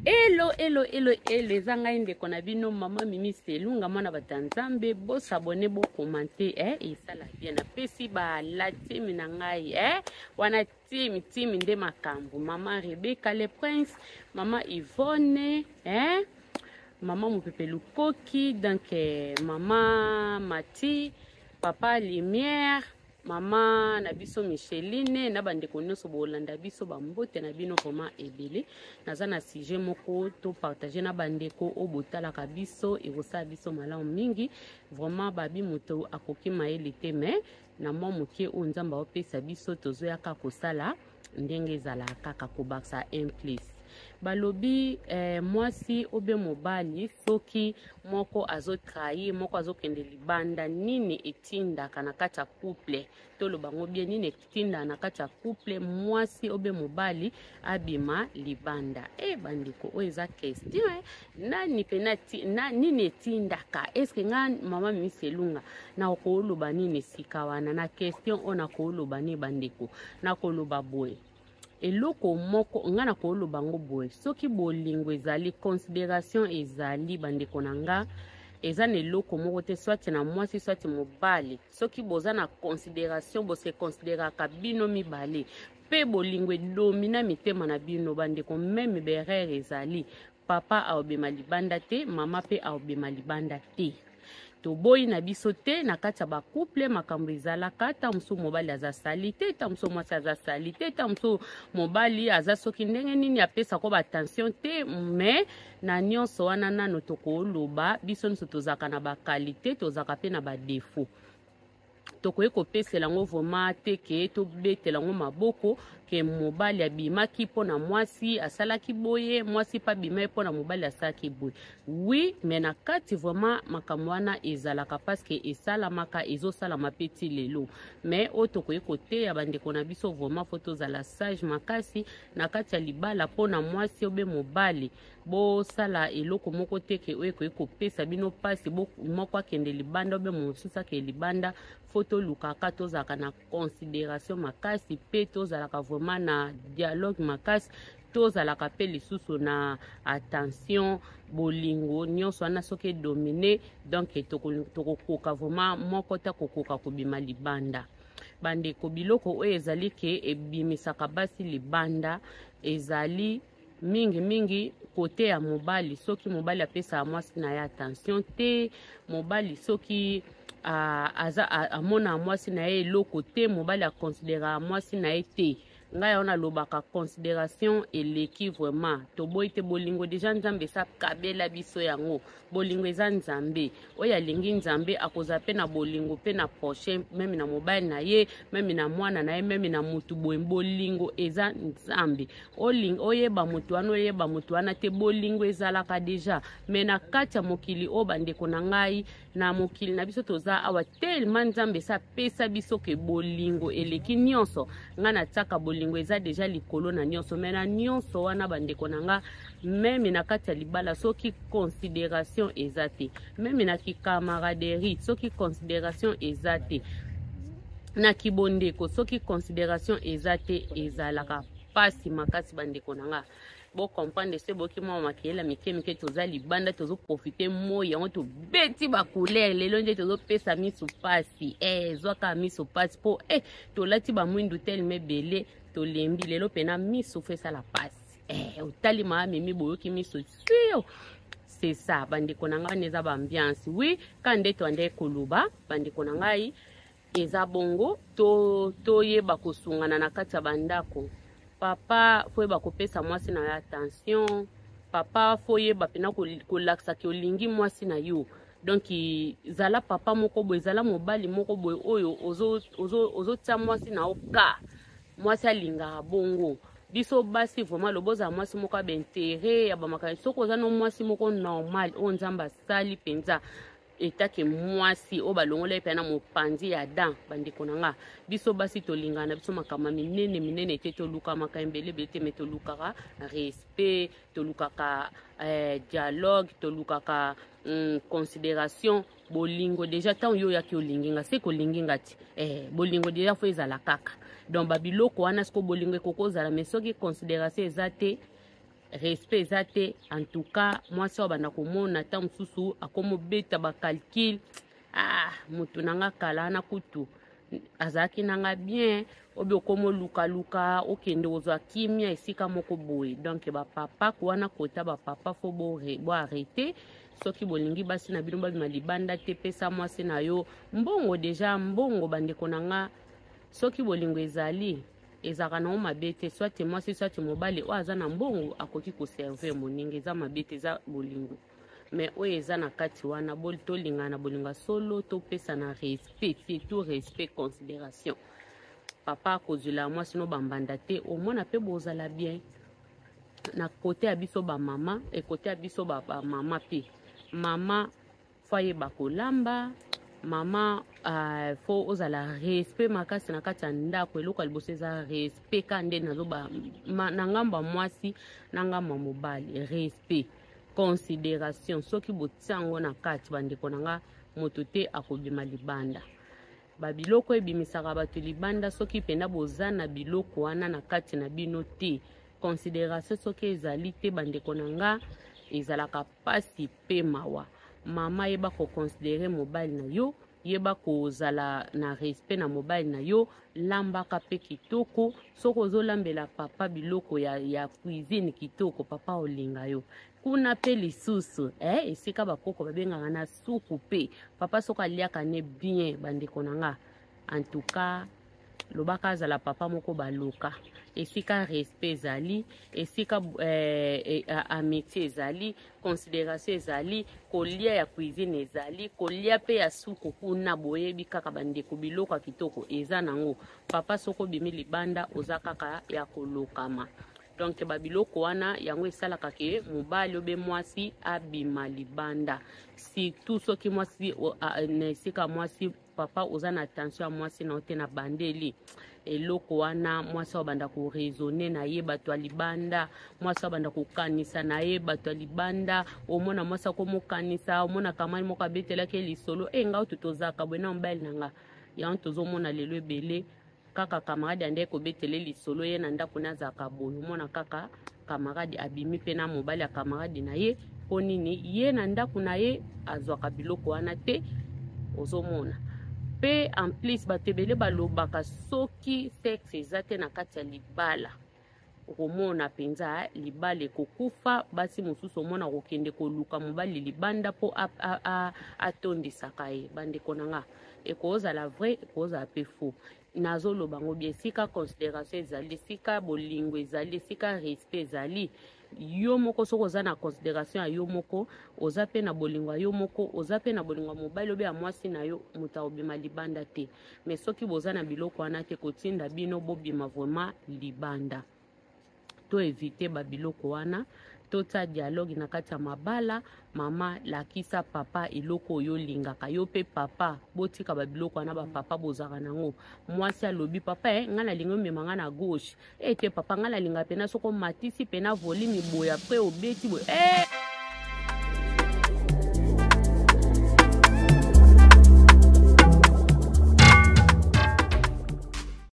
Hello, hello, hello, hello, eza ngai ndeko na bino mama Mimi Selunga mwana bato ya Nzambe, bosabone bokomante eh, esala bien. Napesi ba la team na ngai eh, wana team team nde makambo, mama Rebecca le Prince, mama Yvonne eh, mama Mopepe Lukoki, donc eh, mama Mati, papa Lumière, mama na biso Micheline na bandeko nyonso bolanda biso, bambote na bino vraiment ebele. Naza na sujet moko to partager na bandeko oyo botalaka biso, ekosala biso malamu mingi vraiment. Babi moto akoki mayele te, mais na mwa moke oyo Nzambe aopesa biso, tozoyaka kosala ndenge ezalaka kaka kobakisa un plus. Balobi mwasi obe mobali, soki moko azotrahir, moko azokende libanda, nini etindaka na kati ya couple? Toloba ngo bien, nini etindaka na kati ya couple mwasi obe mobali abima libanda? Bandeko, oyo eza question nani pena na, nini etindaka? Eske nga mama Mimi Selunga nakoloba nini esika wana na question oyo? Nakoloba nini, bandeko? Nakoloba boye, eloko moko nga nakoloba ngo boye: soki bolingo ezali, considération ezali, bandeko na nga, eza na eloko moko te, soit na mwasi, soit mobali. Soki boza na considération, bose considéraka bino mibale, mpe bolingo edomina mitema na bino, bandeko, même berere ezali, papa aobema libanda te, mama mpe aobema libanda te. Toboyi na biso te, na kati ya bacouple makambo ezalaka. Ta mosusu mobali aza sali te, ta mosusu mwasi aza sali te, ta mosusu mobali aza soki ndenge nini, apesako baattention te. Mais na nyonso wana, nano tokoloba, biso nyonso tozalaka na baqualité, tozalaka mpe na badéfaut. Tokoki kopesela yango vraiment te ke tobetela yango maboko ke mobali abimaki mpo na mwasi asalaki boye, mwasi mpe abimaki mpo na mobali asalaki boye. Oui, mais na kati vraiment makambo wana ezalaka, parce que esalamaka, ezosalama mpe ti lelo. Mais oyo tokoki koteya bandeko na biso vraiment, faut tozala sage makasi na kati ya libala. Mpo na mwasi obe mobali, bosala eloko moko te ke oyo ekoki kopesa bino mpasi, moko akende libanda obe mosusu akende libanda. Faut tolukaka tozalaka na considération makasi, mpe tozalaka vraiment na dialogue makasi, tozalaka mpe lisusu na attention. Bolingo nyonso wana soki edomine, donc tokokoka vraiment moko te kokoka kobima libanda. Bandeko, biloko oyo ezali ke ebimisaka basi libanda ezali mingimingi côté ya mobali. Soki mobali apesaka mwasi na ye attention te, mobali soki aza amona mwasi na ye eloko te, mobali aconsidéraka mwasi na ye te. Ngai yango nalobaka, considération eleki vraiment. Toboyi te, bolingo déjà Nzambe esa kabela biso yango. Bolingo eza Nzambe. Oyo alingi Nzambe akozala mpe na bolingo mpe na prochain, même na mobali na ye, même na mwana na ye, même na mutu boye. Bolingo eza Nzambe. Oyeba motu wana, oyeba motu wana te, bolingo ezalaka déjà. Mais na kati ya mokili oyo, bandeko na ngai, na mokili na biso toza awa, tellement Nzambe esi apesa biso ke bolingo eleki nyonso. Ngai natiaka bolingo eza déjà likolo na nyonso. Mais na nyonso wana, bandeko na nga, même na kati ya libala, soki considération eza te, même na kicamaraderie, soki considération eza te, na kibondeko, soki considération eza te, ezalaka mpasi makasi. Bandeko na nga, bocomprendre se boki mwa makeyela mike mike. Toza libanda, tozoprofite moi yango, tobeti bacouleur lelo nde tozopesa miso pasi. Zwaka miso pasi mpo tolati bamwindu telema ebele, tolembi lelo mpena miso faut esala pasi. Otali maa memi, boyoki miso sio. C'est ça, bandeko na ngai, wana eza baambiance. Oui, ka nde toande koloba, bandeko na ngai, eza bongo. Toyeba to kosungana na kati ya bandako. Papa, faut yeba kopesa mwasi na yo attention. Papa, faut yeba mpena kolakisaki olingi mwasi na yo. Donc zala papa moko boye, zala mobali moko boye oyo ozotia mwasi na yo ka mwasi alingaka bongo. Biso basi vraiment, lobo ozala mwasi moko ya baintérêt ya bamakambo. Soki oza no mwasi moko normal oyo Nzambe asali mpenza etake mwasi oyo balongola ye mpe na mopanzi ya Adam, bandeko na nga, biso basi tolingaka na biso makambo minene minene te, toluka makambo ebele ebele te, mais tolukaka respect, tolukaka dialogue, tolukaka considération, bolingo. Déjà ntango yo oyaki olingi nga, se kolingi nga ti bolingo déjà faut ezala kaka. Donc babiloko wana, siko bolingo ekoki kozala, mais soki considération eza te. Respect eza te. En tout cas mwasi oyo abanda komona ata mosusu akomobeta bacalcule, ah, moto na nga kala wana kutu azalaki na nga bien, obi okomolukaluka okende kozwa kimia esika moko boye. Donc bapapa wana kota bapapa fo boarrete. Soki bolingi basi na bino babima libanda te, pesa mwasi na yo mbongo. Deja mbongo, bandeko na nga, soki bolingo ezali, ezalaka nango mabe te. Soit mwasi, soit mobali oyo aza na mbongo akoki koservir moninga, eza mabe te, eza bolingo. Mais oyo eza na kati wana, tolingana na bolingo ya solo, topesa na respect, surtout respect, considération. Papa akozwela mwasi no bambanda te, omona mpe bozala bien. Na kote ya biso bamama, ekote ya biso bamama mpe, mama fo ayeba kolamba. Mama fo ozala respect makasi na kati ya ndako. Eloko ya liboso eza respect. Ka nde nazoba na ngambo ya mwasi, na ngambo ya mobali, respect, considération. Soki botia yango na kati, bandeko na nga, moto te akobima libanda. Babiloko ebimisaka bato libanda, soki mpenza boza na biloko wana na kati na bino te, considération soki ezali te, bandeko na nga, ezalaka mpasi mpe mawa. Mama, yeba koconsidérer mobali na yo, yeba kozala na respect na mobali na yo. Lambaka mpe kitoko. Soki ozolambela papa biloko ya cuisine kitoko, papa olinga yo. Kuna mpe lisusu, esika bakoko babengaka na suku mpe, papa soki aliaka ne bien, bandeko na nga, en tout cas lobaka azala papa moko baloka. Esika respect ezali, esika amitié ezali, considération ezali, kolia ya cuisine ezali, kolia mpe ya suku kuna, boyebi kaka bandeko, biloko ya kitoko eza nango. Papa soki obimi libanda, oza kaka ya kolokama. Donc babiloko wana yango esalaka ke mobali obe mwasi abima libanda. Surtout soki mwasi, na esika mwasi, papa oza na attention ya mwasi na yo te, na bandeli eloko wana, mwasi abanda koraisonner na ye bato ya libanda, mwasi abanda kokanisa na ye bato ya libanda. Omona mwasi akomokanisa, omona kamani moko abetelaki lisolo e ngai oto tozalaka boye na mobali na nga. Yango tozomona lelo ebele kaka camarade ande kobetele lisolo, ye na ndako na azalaka boye. Omona kaka camarade abimi mpe na mobali ya camarade na ye. Mpo nini? Ye na ndako na ye azwaka biloko wana te. Ozomona mpe en plus bato ebele balobaka soki sexe eza te na kati ya libala, okomona mpenza libala ekokufa. Basi mosusu omona kokende koluka mobali libanda mpo atondisaka ye. Bandeko na nga, ekozala vrai, ekozala mpe faux. Nazoloba ngo bien. Esika considération ezali, esika bolingo ezali, esika respect ezali, yo moko soki oza na considération ya yo moko, oza mpe na bolingo ya yo moko, oza mpe na bolingo ya mobali obe ya mwasi na yo, moto akobima libanda te. Mais soki boza na biloko wana te, kotinda bino bobima vraiment libanda. To éviter babiloko wana, totia dialogue na kati ya mabala. Mama, lakisa papa eloko oyo olingaka yo mpe papa. Botika babiloko wana bapapa bozalaka nango. Mwasi alobi: "Papa, ngai nalingi omema ngai na gauche." E te, papa, ngai nalinga mpena soki omatisi mpena volume boye, après obeti boye.